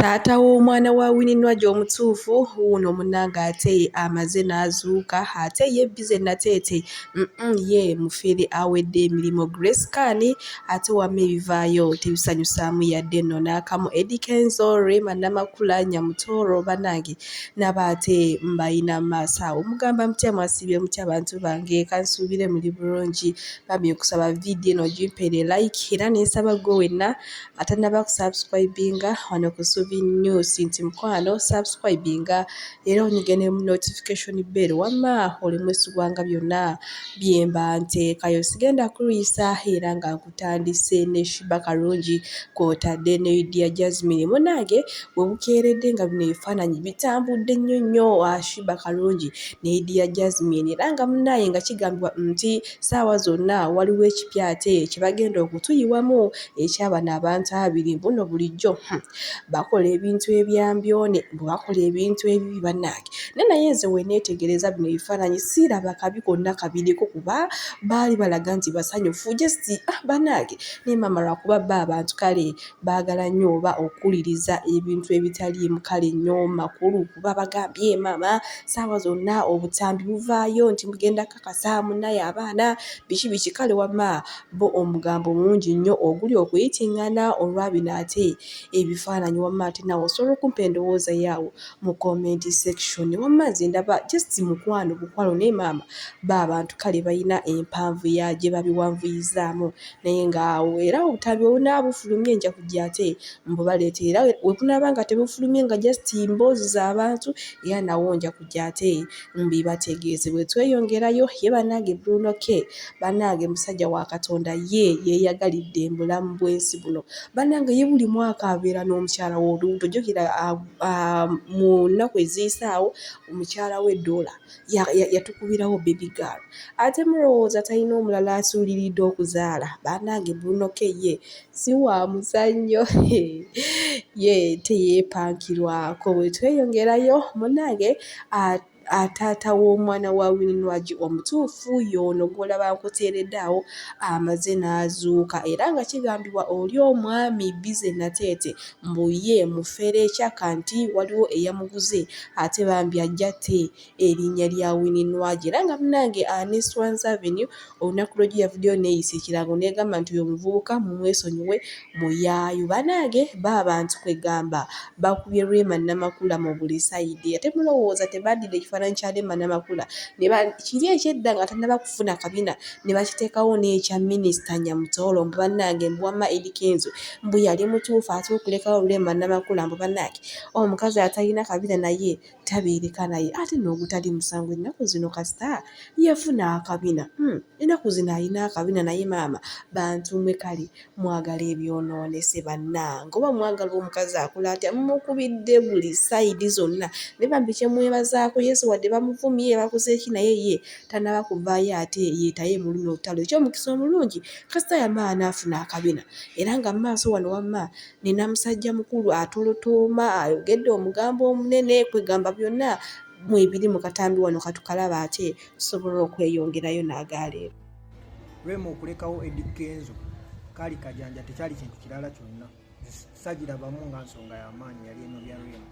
Taata w'omwana wa Winnie Nwagi omutuufu wuuno munnange ate amaze n'azuuka ate ye bbize Nateete ye mufere awedde emirimu. Grace Khan ate wamma ebivaayo tebisanyusaamu yadde nno n'akamu. Eddy Kenzo, Rema Namakula, Nyamutooro bannange nabo ate mbayina mu maaso awo. Mugamba mutya, mwasiibye mutya bantu bange? Kansuubire muli bulungi. Bambi nkusaba vidiyo eno ogimpeere like era ne nsaba ggwe wenna atanaba kusubscribinga wano ku Suubi News nti mukwano subscribinga era onyige ne notification bell, wamma oli mwesigwa nga byonna byemba nteekayo. Sigenda kulwisa era nga nkutandise ne Sheebah Karungi kw'otadde ne Lydia Jazmine. Munnange we bukeeredde nga bino ebifaananyi bitambudde nnyo nnyo, Sheebah Karungi ne Lydia Jazmine, era nga munnaaye nga kigambibwa nti ssaawa zonna waliwo ekipya ate kye bagenda okutuyiwamu ekyabano abantu ababiri mbu nno bulijjo bakola ebintu ebyambyone, mbu bakola ebintu ebibi bannange. Naye naye nze we neetegereza bino ebifaananyi siiraba kabi konna kabiriko kuba baali balaga nti basanyufu just bannange. Naye maama lwakuba bo abantu kale baagala nnyo oba okuwuliriza ebintu ebitaliimu kale nnyo makulu, kuba bagambye maama ssaawa zonna obutambi buvaayo nti mugenda kakasa munnaye abaana biki biki. Kale wamma bo omugambo mungi nnyo oguli okuyitingana olwa bino ate ebifaananyi. Wamma ate naawe osobola okumpa endowooza yaawo mu comment section. Wamma nze ndaba just mukwano bukwano, naye maama bo abantu kale balina empanvu ya gye babiwanvuyizaamu, naye ng'awo era obutambi bwe bunaaba bufulumye nja kujja ate mbubaleetere, era we bunaaba nga tebufulumye nga just mboozi z'abantu era nawo nja kujja ate mbibategeeze. Bwe tweyongerayo ye bannange Bruno K bannange musajja wa Katonda, ye yeeyagalidde mu bulamu bw'ensi buno. Bannange ye buli mwaka abeera n'omukyala w'olubuto. Jjukira mu nnaku eziyise awo omukyala we Dola yatukubirawo baby girl, ate mulowooza talina omulala asuuliridde okuzaala? Bannange Bruno K ye si wa muzannyo, ye teyeepankirwako. Bwe tweyongerayo munnange taata w'omwana wa Winnie Nwagi omutuufu y'ono gw'olaba nkuteeredde awo amaze n'azuuka, era nga kigambibwa oli omwami Bizzy Nateete mbu ye mufere kyaka nti waliwo eyamuguze ate bambi ajja tte erinnya lya Winnie Nwagi. Era nga munnange ne Swangz Avenue olunaku lw'ejjo yavuddeyo neeyisa ekirango n'egamba nti oyo omuvubuka mumwesonyiwe muyaayu. Bannange bo abantu kwegamba bakubye Rema Namakula mu buli side, ate mulowooza tebaddira ekifaananyi kya Rema Namakula ne kiri eky'edda nga tannaba kufuna kabina ne bakiteekawo n'ekya minisita Nyamutoolo, mbu bannange mbu wamma Eddy Kenzo mbu yali mutuufu ate okulekawo Rema Namakula, mbu bannange omukazi atalina kabina naye tabeereka naye ate n'ogutali musango. Ennaku zino kasita yafuna akabina, ennaku zino alina akabina, naye maama bantu mmwe kale mwagala ebyonoonese bannange, oba mwagala omukazi akola atya? Mumukubidde buli side zonna. Naye bambi kye mwebazaako Yesu, wadde bamuvumye bakoze ki, naye ye tannaba kuvaayo ate yeetaye mu luno olutalo. Ekyomukisa omulungi kasita yamala n'afuna akabina, era nga mu maaso wano wamma nina musajja mukulu atolotooma ayogedde omugambo omunene, kwegamba byonna mwebiri mu katambi wano katukalaba ate tusobola okweyongerayo n'agaleero. Rema okulekawo Eddy Kenzo kaali kajanja, tekyali kintu kirala kyonna. Sagirabamu nga nsonga y'amaanyi yali eno bya Rema.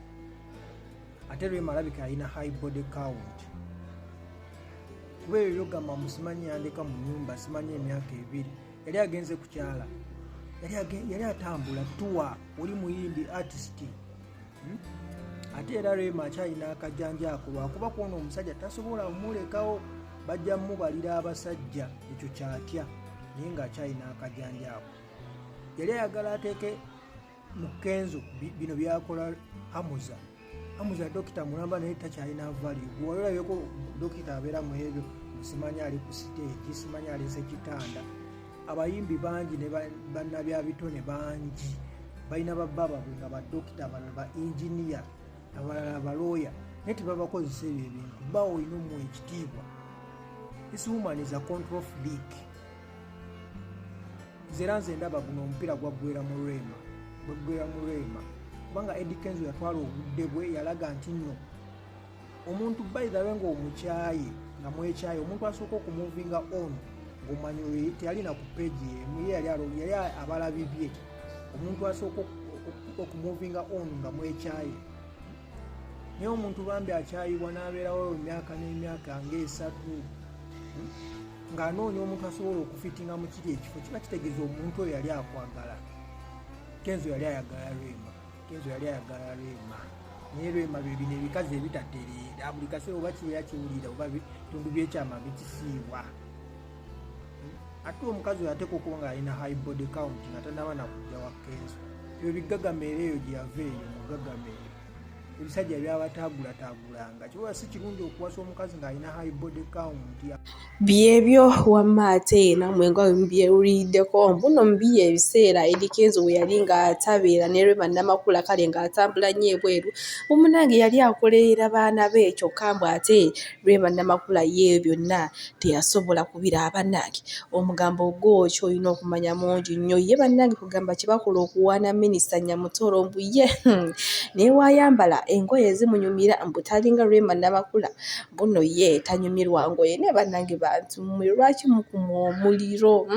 Ate Rema alabika alina high body count, kuba ebyo byogamba musimanyi yandeka mu nyumba simanyi emyaka 2 yali agenze kukyala, yali atambula tuwa oli muyimbi artist, Ate era Rema akyalina akajanja ako lwakuba kwona omusajja tasobola mumulekawo, bajja mubalira abasajja, ekyo kyatya, naye ng'akyalina akajanja ako. Yali ayagala ateeke mu Kenzo bino byakola Hamuza. Hamuza dokita mulamba naye takyalina value. Gwe wali dokita abeera mu ebyo, simanyi ali ku stage, simanyi alese kitanda. Abayimbi bangi ne bannabyabitone bangi balina babba baabwe nga badokita, abalala ba engineer, abalala abalooya, naye tebabakozesa ebyo ebintu. Bawo olina omuwa ekitiibwa. This woman is a control freak. Nze era nze ndaba guno omupiira gwaggwera mu Rema, gwaggwera mu Rema, kubanga Eddy Kenzo yatwala obudde bwe, yalaga nti nno omuntu by the way ng'omukyaye nga mwekyaye, omuntu asooka okumuvinga on ng'omanyi oyo teyalina ku page emu, ye yali abala bibye. Omuntu asooka Okumovinga on nga mwekyaye, naye omuntu bambi akyayibwa n'abeerawo emyaka n'emyaka ng'esatu ng'anoonya omuntu asobola okufitinga mu kiri ekifo. Kiba kitegeeza omuntu oyo yali akwagala. Kenzo yali ayagala Rema, Kenzo yali ayagala Rema, naye Rema bye bino ebikazi ebitatereera, buli kaseera oba kibeera kiwulira oba bitundu byekyama bikisiibwa. Ate omukazi oyo ateekwa okuba nga alina high body count nga tanaba nakujja wa Kenzo. Ebyo biggagameero eyo gye yava, eyo mugagameero ebisajja byabataagulataagulanga. Kiba si kirungi okuwasa omukazi ng'alina high body count. Byebyo wamma, ate nammwe nga bwe mubyewuliddeko mbuno mu biri ebiseera Eddy Kenzo we yali ng'atabeera ne Rema Namakula, kale ng'atambula nnyo ebweru, munnange yali akolerera baana be, kyokka mbu ate Rema Namakula ye byonna teyasobola kubiraba. Bannange, omugambo gwokyo olina okumanya mungi nnyo. Ye bannange kugamba kye bakola okuwaana Minisita Nyamutoro, mbu ye naye waayambala engoye zimunyumira, mbu talinga Rema Namakula, mbu nno ye tanyumirwa ngoye. Naye bannange bantu mmwe, lwaki mukuma omuliro?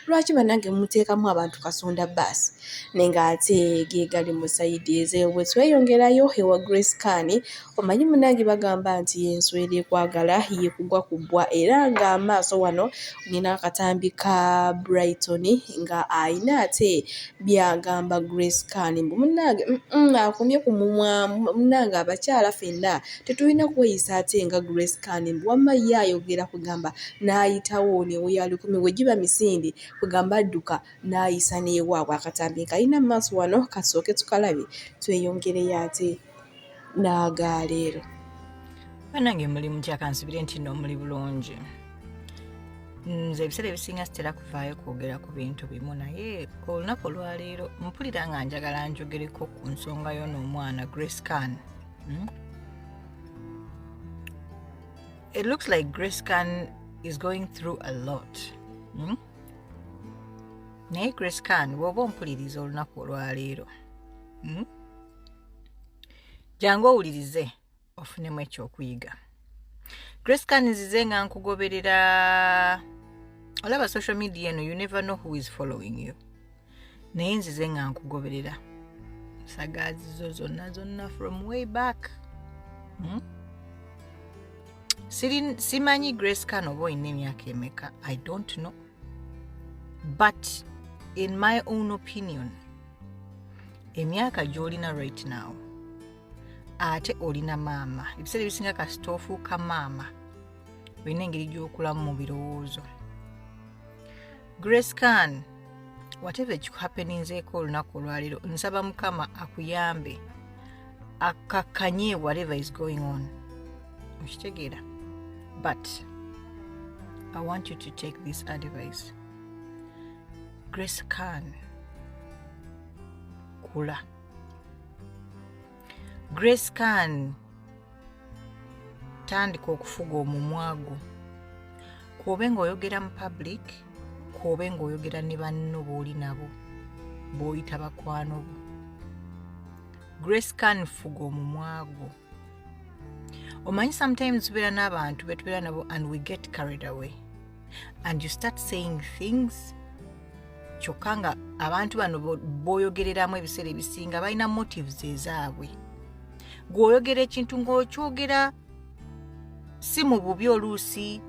Lwaki bannange muteekamu abantu kasonda baasi? Naye ng'ate ge gali mu side ezeeyo. Bwe tweyongerayo ewa Grace Khan, omanyi munnange bagamba nti enswera ekwagala yekugwa ku bbwa, era ng'amaaso wano nina akatambi ka Brighton nga ayina ate byagamba Grace Khan, mbu munnange akomye ku mumwa. Munnange abakyala ffenna tetulina kweyisa ate nga Grace Khan, mbu wamma ye ayogera kugamba n'ayitawo neweya 1000 bwe giba misinde, kugamba adduka n'ayisa n'ewaabwe. Akatambi nkalina mu maaso wano, kasooke tukalabe, tweyongereyo ate n'agaaleero. Bannange, muli mutya? Kansubire nti nno muli bulungi. Nze ebiseera ebisinga sitera kuvaayo kwogera ku bintu bimu, naye olunaku olwaleero mpulira nga njagala njogereko ku nsonga y'ono omwana Grace Khan. It looks like Grace Khan is going through a lot. Naye Grace Khan, bw'oba ompuliriza olunaku olwaleero, Jangu owulirize ofunemu ekyokuyiga. Grace Khan, nzize nga nkugoberera. Olaba social media eno, you never know who is following you, naye nzize nga nkugoberera sagaazi zo zonna zonna from way back. Simanyi Grace Khan oba olina emyaka emeka, I don't know, but in my own opinion, emyaka gy'olina right now, ate olina maama, ebiseera ebisinga kasita ofuuka maama olina engeri gy'okulamu mu birowoozo. Grace Khan, whatever ekikuhappeninzeeko olunaku olwaleero, nsaba Mukama akuyambe akakkanye whatever is going on, okitegeera? But I want you to take this advice. Grace Khan, kula. Grace Khan, tandika okufuga omumwa gwo, kwobe ng'oyogera mu public, kwobe ng'oyogera ne banno b'oli nabo b'oyita bakwano bo. Grace Khan, fuga omumwa gwo. Omanyi sometimes tubeera n'abantu betubeera nabo and we get carried away and you start saying things, kyokka nga abantu bano b'oyogereramu ebiseera ebisinga balina motives ezaabwe. Gw'oyogera ekintu ng'okyogera si mu bubi, oluusi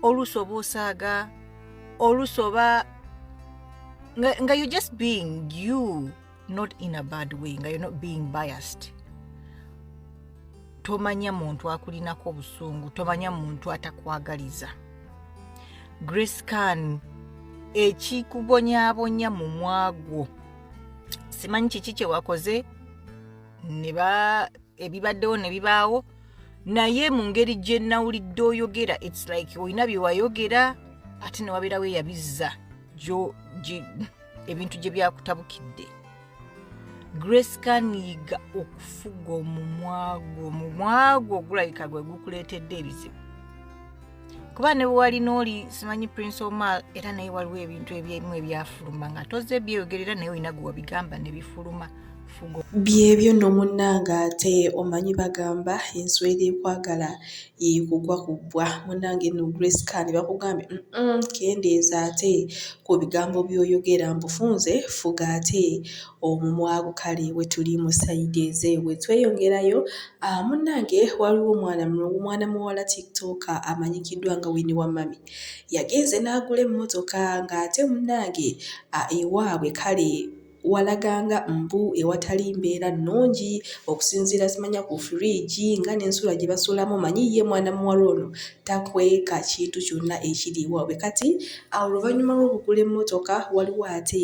oluusi oba osaaga, oluusi oba nga you just being you, not in a bad way, nga you're not being biased. Tomanya muntu akulinako obusungu, tomanya muntu atakwagaliza. Grace Khan, ekikubonyaabonya mu mwagwo simanyi kiki kye wakoze ne ba ebibaddewo ne bibaawo, naye mu ngeri gye nawulidde oyogera, it's like olina bye wayogera ate ne wabeerawo eyabizza ebintu gye byakutabukidde. Grace Khan, yiga okufuga omumwa gwo. Omumwa gwo gulabika gwe gukuleetedde ebizibu, kuba ne bwe walina oli simanyi Prince Omar, era naye waliwo ebintu ebyemu ebyafuluma nga toze byeyogerera, naye olina gwe wabigamba ne bifuluma. Fuga. Byebyo nno munnange ate omanyi bagamba enswera ekwagala yeekugwa ku bbwa. Munnange nno Grace Khan bakugambye mm kendeeza ate ku bigambo by'oyogera mbufunze fuga ate omumwa gwo kale wetuli mu sayidi ezeebwe tweyongerayo ah, munnange waliwo omwana omwana muwala tiktoker amanyikiddwa nga Winnie wa Mummy yagenze n'agula emmotoka ng'ate munnange ah, ewaabwe kale walaganga mbu ewatali mbeera nnungi okusinziira simanya ku firiigi nga n'ensula gye basulamu omanyi ye mwana muwala ono takweka kintu kyonna ekiri ewaabwe kati awo oluvannyuma lw'okugula emmotoka waliwo ate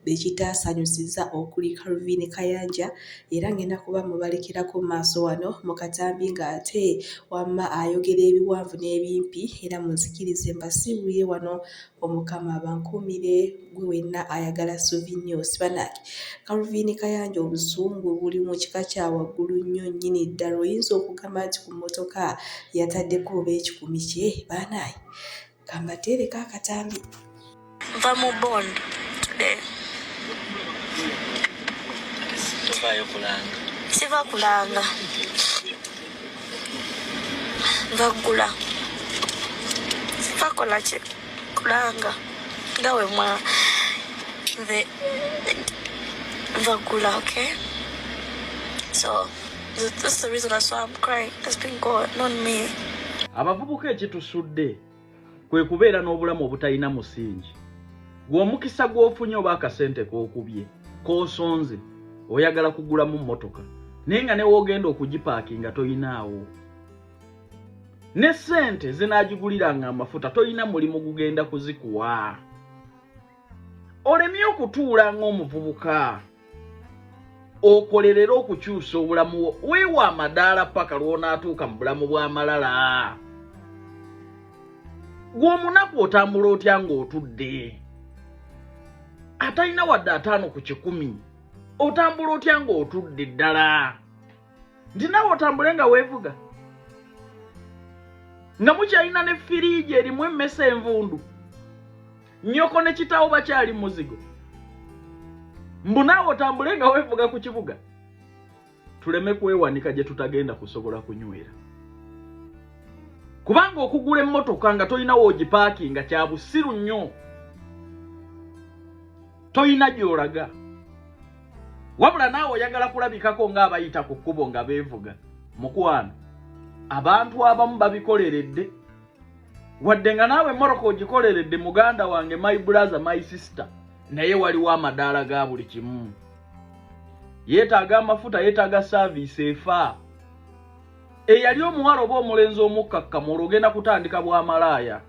be kitaasanyusizza okuli Calvin Kayanja era ngenda kuba mubalekerako maaso wano mu katambi ng'ate wamma ayogera ebiwanvu n'ebimpi era munzikirize mbasiibulire wano Omukama abankuumire gwe wenna ayagala Suvi News. Banange Calvin Kayanja obusungu buli mu kika kya waggulu nnyo nnyini ddala oyinza okugamba nti ku mmotoka yataddeko oba ekikumi kye banaye kambateereko akatambi. Nva mu bond today. Tovaayo kulanga. Siva kulanga. Nva ggula. Siva kola ki kulanga nga we mwa nze nva ggula okay. So that's the reason that's why I'm crying. It's been God, not me. Abavubuka ekitusudde kwe kubeera n'obulamu obutalina musingi. Gwe omukisa gw'ofunye oba akasente k'okubye k'osonze oyagala kugulamu mmotoka naye nga ne w'ogenda okugipaakinga toyinaawo ne ssente zinaagiguliranga amafuta toyina mulimu gugenda kuzikuwa. Olemye okutuula ng'omuvubuka okolerere okukyusa obulamu bwo weewa amadaala paka lw'onaatuuka mu bulamu bw'amalala. Gwe omunaku otambula otya ng'otudde? Atalina wadde 50 ku 100 otambula otya ng'otudde ddala? Nti naawe otambule nga weevuga nga mukyalina ne firiigi erimu emmese envundu, nnyoko ne kitaawo bakyali muzigo, mbu naawe otambule nga weevuga ku kibuga. Tuleme kwewanika gye tutagenda kusobola kunywera, kubanga okugula emmotoka nga tolina w'ogipaakinga kya busiru nnyo, tolina gy'olaga, wabula naawe oyagala kulabikako ng'abayita ku kkubo nga beevuga. Mukwano, abantu abamu babikoleredde, wadde nga naawe emmotoka ogikoleredde, muganda wange, my brother, my sister, naye waliwo amadaala ga buli kimu. Yeetaaga amafuta, yeetaaga service efa. Eyali omuwala oba omulenzi omukkakkamu olwo ogenda kutandika bwamalaaya,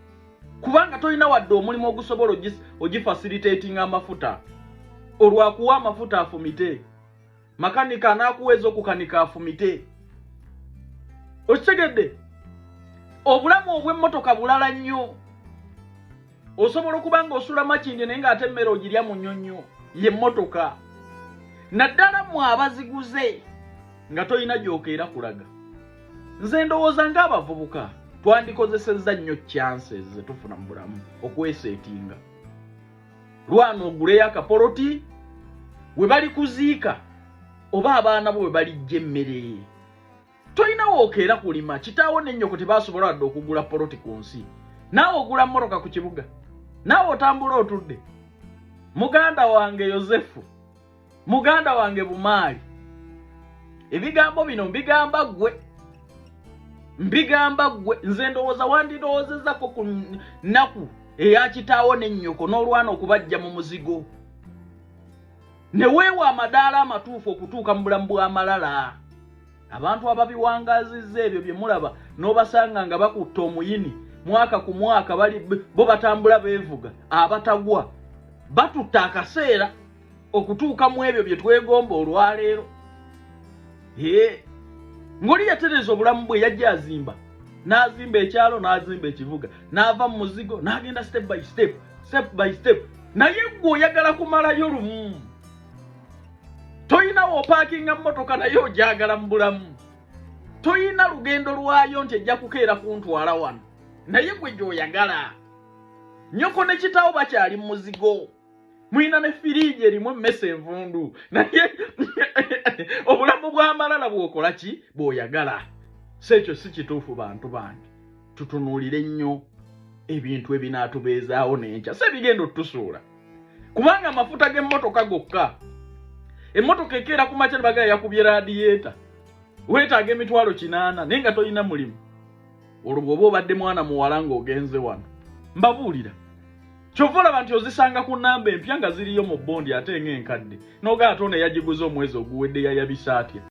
kubanga tolina wadde omulimu ogusobola ogifacilitatinga amafuta. Olwakuwa amafuta afumite, makanika anaakuweeza okukanika afumite. Okitegedde? Obulamu obw'emmotoka bulala nnyo. Osobola okuba nga osula Makindye naye ng'ate emmere ogirya mu nnyonnyo y'emmotoka, naddala mmwe abaziguze nga tolina gy'okeera kulaga. Nze ndowooza ng'abavubuka twandikozesezza nnyo chances ze tufuna mu bulamu okweseetinga. Lwana oguleyo akapoloti we bali kuziika oba abaana bo we balijja emmere. Tolina wookeera kulima, kitaawo n'ennyoko tebasobola wadde okugula poloti ku nsi, naawe ogula mmotoka ku kibuga, naawe otambula otudde. Muganda wange Yosefu, muganda wange Bumaali, ebigambo bino mbigamba ggwe, mbigamba ggwe. Nze ndowooza wandirowoozezako ku nnaku eya kitaawo n'ennyoko n'olwana okubajja mu muzigo ne weewa amadaala amatuufu okutuuka mu bulamu bw'amalala. Abantu ababiwangaazizza ebyo bye mulaba n'obasanga nga bakutta omuyini mwaka ku mwaka, bali bo batambula beevuga, abatagwa batutta akaseera okutuuka mu ebyo bye twegomba olwaleero. Ee, ng'oli yatereeza obulamu bwe, yajja azimba, n'azimba ekyalo, n'azimba ekibuga, n'ava mu muzigo, n'agenda step by step, step by step. Naye gwe oyagala kumalayo lumu, toyina w'opaakinga mmotoka naye ogyagala mu bulamu, toyina lugendo lwayo nti ejja kukeera kuntwala wano, naye gwe gy'oyagala. Nnyoko ne kitaawo bakyali mu muzigo. Mulina ne firiigi erimu emmese envundu, naye obulamu bw'amalala bw'okola ki bw'oyagala. Si ekyo si kituufu. Bantu bange, tutunuulire nnyo ebintu ebinaatubeezaawo n'enkya, si ebigenda otusuula, kubanga amafuta g'emmotoka gokka, emmotoka ekeera ku makya ne bagamba yakubye radiator, weetaaga 800,000, naye nga tolina mulimu. Olwo bw'oba obadde mwana muwala ng'ogenze wano, mbabuulira, kyova olaba nti ozisanga ku namba empya nga ziriyo mu bondi, ate ng'enkadde n'ogaa ate ono eyagiguze omwezi oguwedde yayabisa atya?